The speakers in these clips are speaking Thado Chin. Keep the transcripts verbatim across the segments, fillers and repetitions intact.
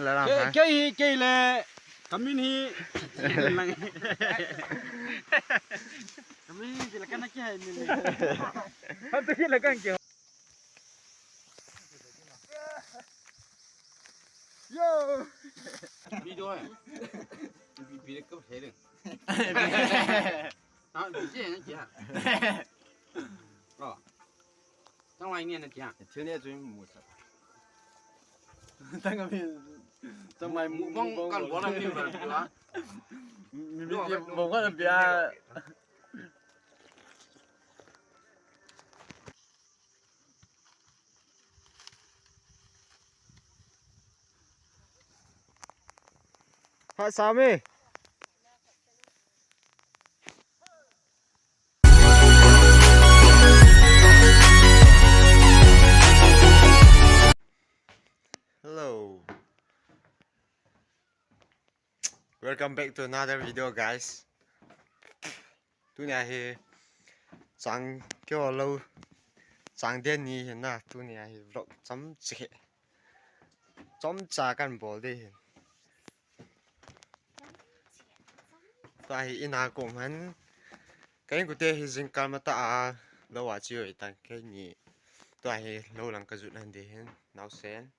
Kei, kei hi, kei le. Kamin hi. Kamin hi, la kana ki hai min. Hatu ki la kan ki. Yo. Video hai. Bi, bi ka hai le. Ha, bi je na ki ha. Oh. Tang wai ni na ki ha. Tene ju mu sa. Tang ka mi. Tang mai mu bang kan bo na mi ba. Mi mi mo ka bia. Phat sa me. Hello. Welcome back to another video, guys. Tunia hi chang keo lo chang den ni hin na, tunia hi vlog chomcha, chomcha kan bol ding hin. Tua hi in a kom hen. Ka inkote hi jingkah matah a lo a che u ahitan, keini tua hi lo lang ka jot han ding hin. Naosen.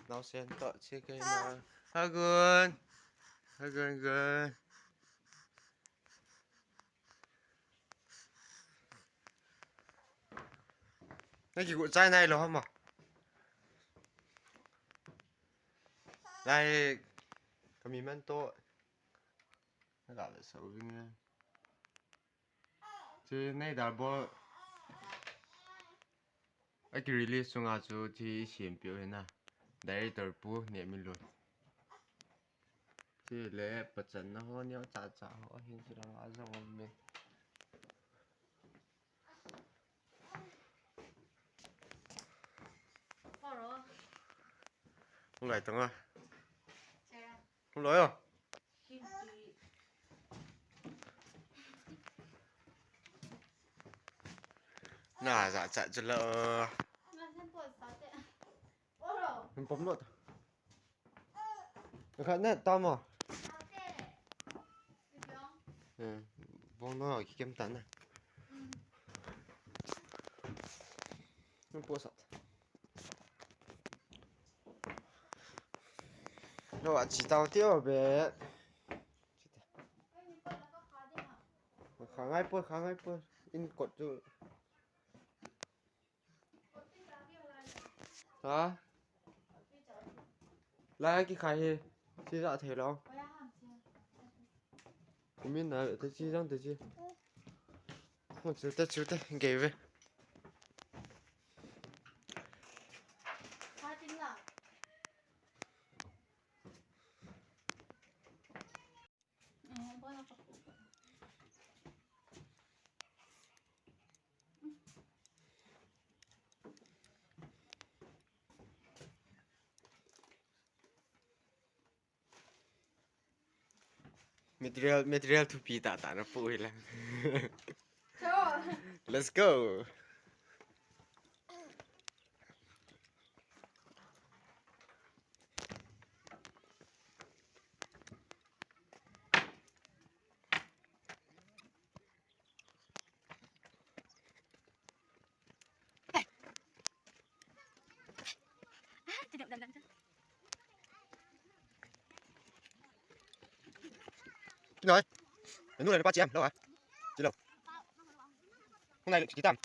Naosen toh che kei na. Hagun. Hagun gun. Na kigo chai nai lo hama. Lai, ka mi man toh. Na ga ve so ving. Che nei dal bo. A ki release sunga chu thi siam piu hina. Director pu ne mi lo. Thi le pachan na ho neo cha cha ho hin chi lang a jong om me. Hung lai tang a. Hung lai a. Na za cha chu lo. Hung pom lo ta. Ka khat na ta mo. Eh, bong no ki kem ta na. Hung po sa. Lo a chi tau ti o be. Kha ngai po, kha ngai po. In kot chu. Ha? Lai ki khai hi. Chi ja thei lo. Min na te chi jang te chi. Mo chu te chu te gei ve. Material, material thupi tah tah na pu hi la. Let's go. Rồi. Để nuôi này nó ba chị em, lâu hả? Chị lâu. Hôm nay chị Tam.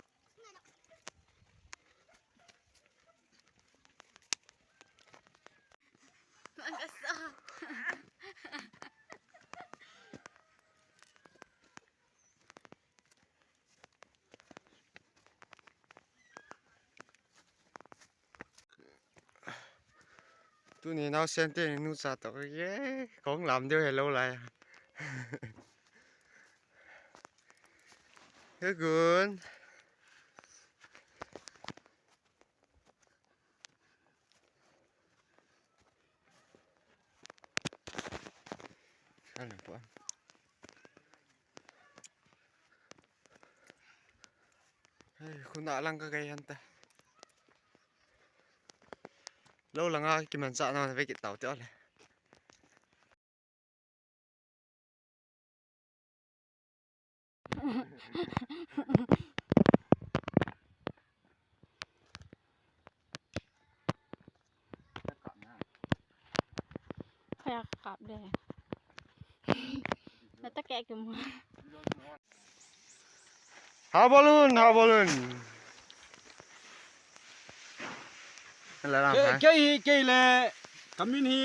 Tuni naosen te nu cha to ye kong lam deu hello lai. He gun. Kan po. Hey, khuna lang ka gai hanta. Lou langa kimanchah na ve kit tau te le. Kap le. Nata keh kimu. Ha balloon, ha balloon. Ala lang Kei, ha. Kei, kei le. Kamin hi.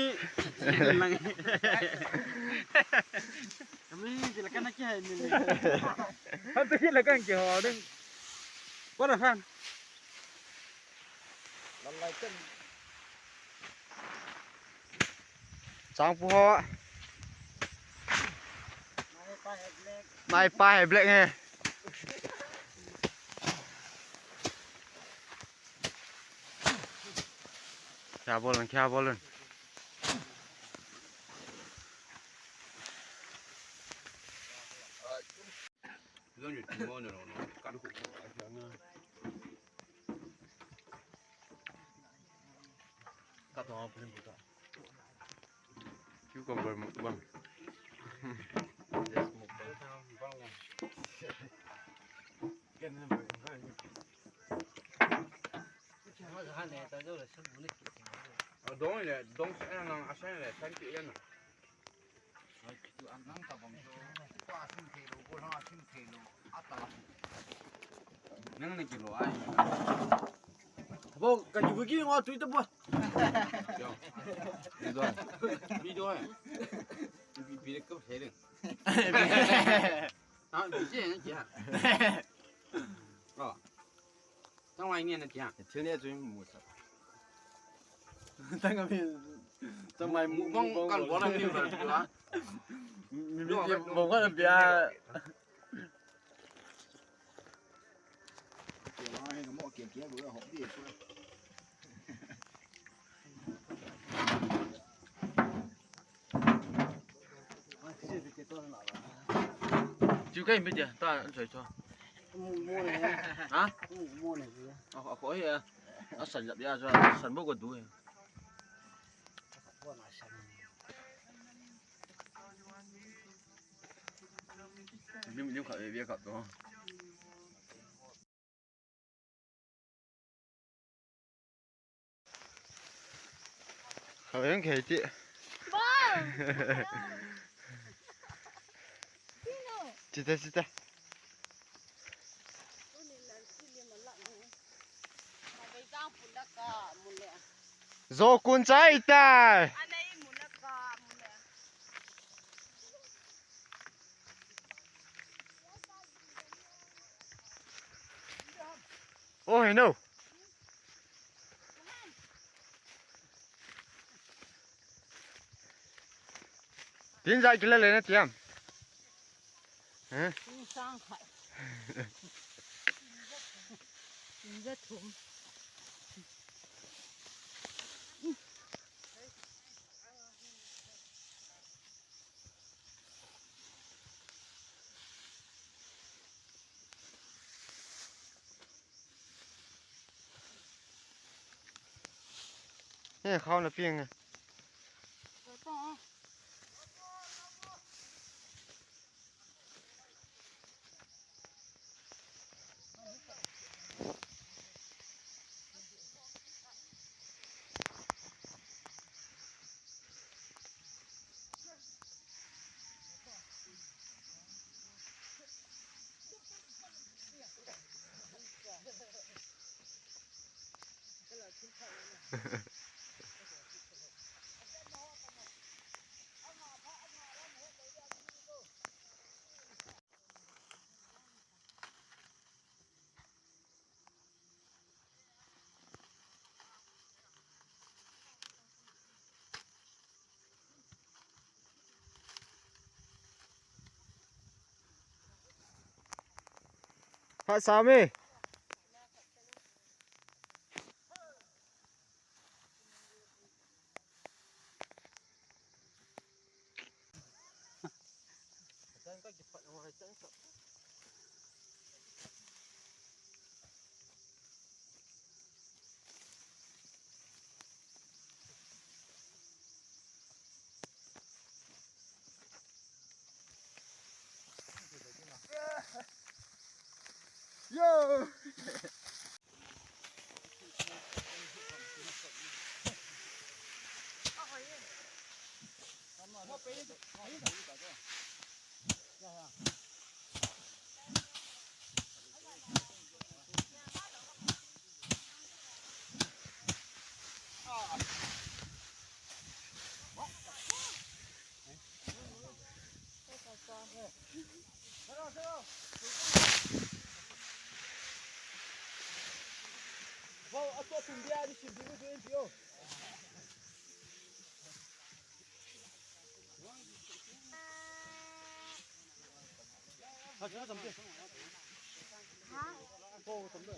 Kamin hi, kila kana ki hai min. Hatu kila kan ki ho ding. What the fuck? Changpu ho. Mai pa hai black he. Kya bolun, kya bolun. Cucumber mukbang. Just mukbang. Dong le, dong sa lang asan le, san ki yan. Nang na kilo ai. Bo, ka ju ki ngo tui ta bo. Yo. Video. Video. Bi, bi de ko he de. Ah, bi je na kya. Oh. Tang wai ni na kya. Tene ju mu sa. Tang mi. Tang mai mu bang kan bo na mi ba. Mi mi mo ko na bia. Chiu kai mi dia, ta an soi cho. Mu mu ne. Ha? Mu mu ne. A, a ko ya. A san yap ya cho, san bo ko du ya. Lim lim kha ya kha to. Kha veng khe ti. Wow. Chita chita. Zo kun chai tai. Oh, I know. Tin jai kila le na tiam. Hah? Tin sang khai. Tin ja thum. He, khao na piang e. Phat sam e. Good, good, good.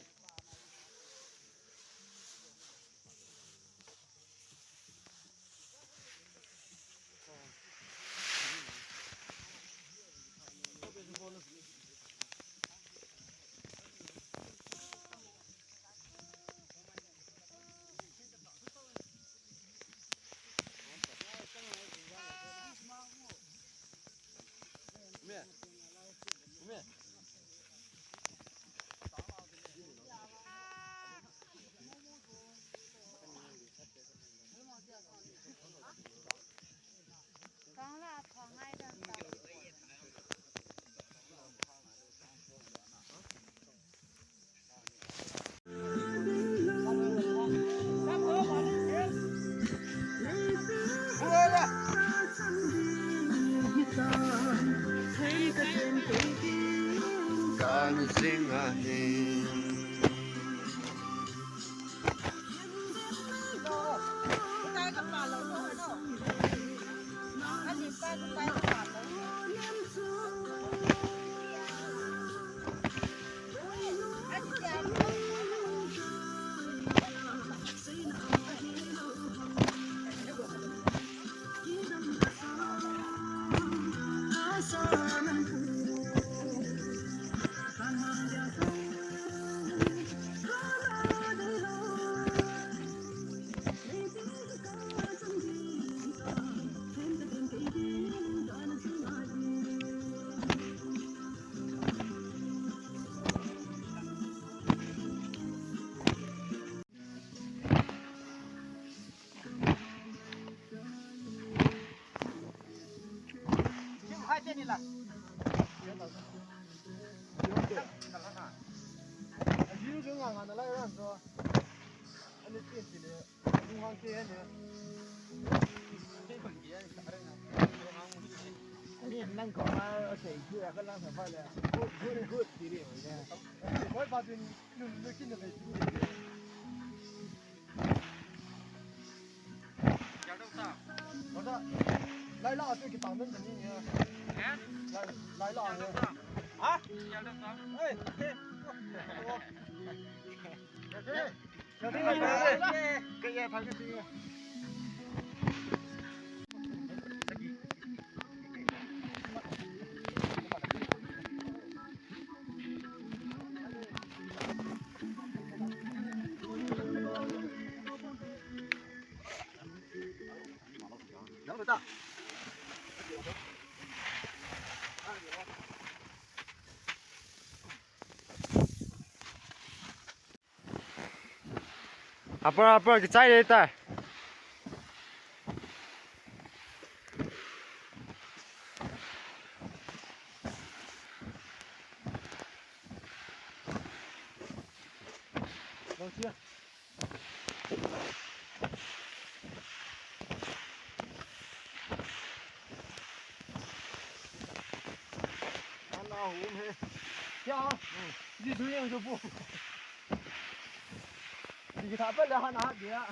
Lai la tu ki tang den ni. Lai, lai la. Ha? Hey, hey. Apa, apa, kichai deh tai. Ana hum he. Kya? Ji dui yang jo bu. Ji tha pa la han ha dia.